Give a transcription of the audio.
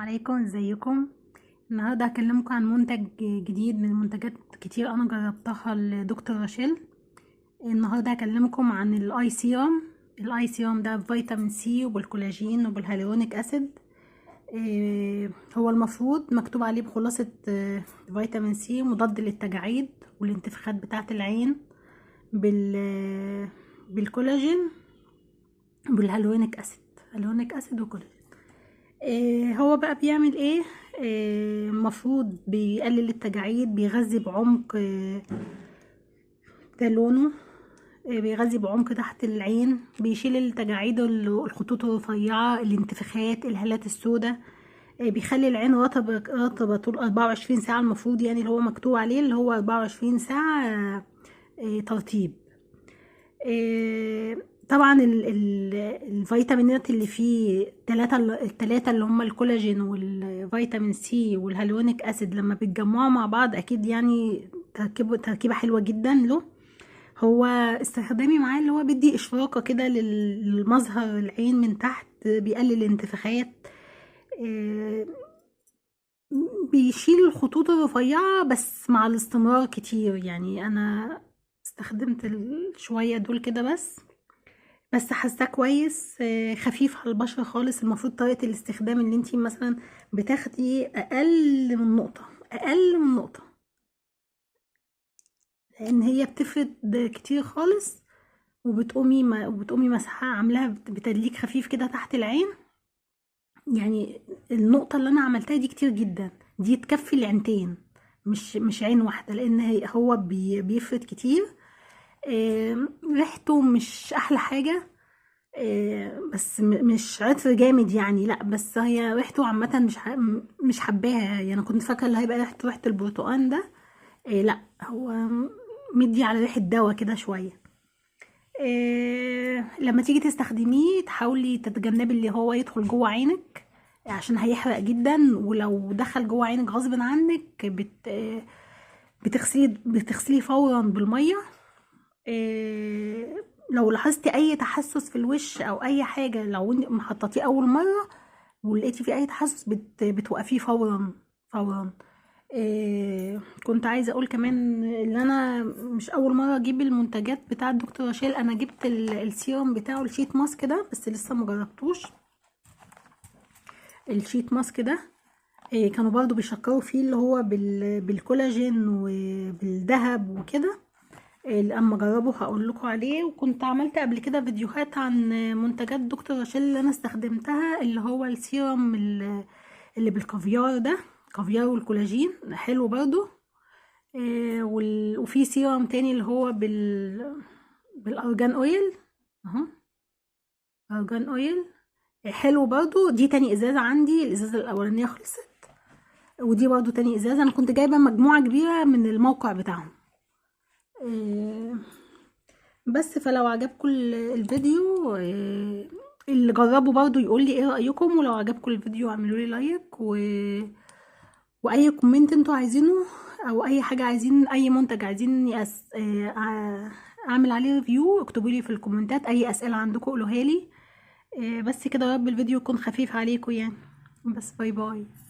عليكم، ازيكم؟ النهارده هكلمكم عن منتج جديد من منتجات كتير انا جربتها لدكتور راشيل. النهارده هكلمكم عن ال eye serum. ال eye serum ده بفيتامين سي وبالكولاجين وبال hyaluronic acid. هو المفروض مكتوب عليه بخلاصة فيتامين سي مضاد للتجاعيد والانتفاخات بتاعة العين بالكولاجين بال hyaluronic acid، hyaluronic acid وكولاجين. هو بقى بيعمل ايه؟ المفروض بيقلل التجاعيد، بيغذي بعمق، ده لونه، بيغذي بعمق تحت العين، بيشيل التجاعيد، الخطوط الرفيعة، الانتفاخات، الهالات السوداء، بيخلي العين رطبة رطبة طول 24 ساعة. المفروض يعني اللي هو مكتوب عليه اللي هو 24 ساعة ترطيب. طبعا الفيتامينات اللي فيه التلاتة اللي هم الكولاجين والفيتامين سي وال hyaluronic acid، لما بيتجمعوا مع بعض اكيد يعني تركيبة حلوة جدا له. هو استخدامي معاه اللي هو بيدي اشراقة كده للمظهر العين من تحت، بيقلل الانتفاخات، بيشيل الخطوط الرفيعة بس مع الاستمرار كتير. يعني انا استخدمت شوية دول كده بس حاساه كويس، خفيف على البشرة خالص. المفروض طريقة الاستخدام اللي انتي مثلا بتاخدي اقل من نقطة، اقل من نقطة، لان هي بتفرد كتير خالص، وبتقومي مسحها عاملاها بتدليك خفيف كده تحت العين. يعني النقطة اللي انا عملتها دي كتير جدا، دي تكفي العينتين مش عين واحدة، لان هو بيفرد كتير. ريحته مش احلى حاجة، بس مش عطر جامد يعني، لا بس هي ريحته عامة مش حباها. يعني كنت فاكرة اللي هيبقى ريحته ريحة البرتقان ده، لا هو مدي على ريحة دواء كده شوية. لما تيجي تستخدميه تحاولي تتجنبي اللي هو يدخل جوه عينك عشان هيحرق جدا، ولو دخل جوه عينك غصب عنك بتغسلي فورا بالمية. لو لاحظتي اي تحسس في الوش او اي حاجة، لو انت محطتيه اول مرة ولقيتي فيه اي تحسس بتوقفيه فورا فورا. كنت عايزه اقول كمان ان انا مش اول مرة اجيب المنتجات بتاعه دكتور راشيل، انا جبت السيروم بتاعه ال sheet mask ده، بس لسه ما جربتوش. ال sheet mask ده كانوا برضو بيشكروا فيه، اللي هو بالكولاجين وبالذهب وكده. لما اجربه هقول لكم عليه. وكنت عملت قبل كده فيديوهات عن منتجات دكتور راشيل اللي انا استخدمتها، اللي هو السيروم اللي بالكافيار ده، كافيار والكولاجين حلو برضو. وفي سيروم تاني اللي هو بال argan oil اهو، argan oil حلو برضو. دي تاني ازازة عندي، الازازة الاولانية خلصت، ودي برضو تاني ازازة. انا كنت جايبة مجموعة كبيرة من الموقع بتاعهم. بس فلو عجبكم الفيديو، اللي جربوا برضو يقول لي ايه رأيكم، ولو عجبكم الفيديو اعملوا لي like واي comment انتوا عايزينه، او اي حاجة عايزين، اي منتج عايزين اعمل عليه review اكتبوا لي في الكومنتات. اي اسئلة عندكم قولوها لي. بس كده، يا رب الفيديو يكون خفيف عليكم يعني. بس bye bye.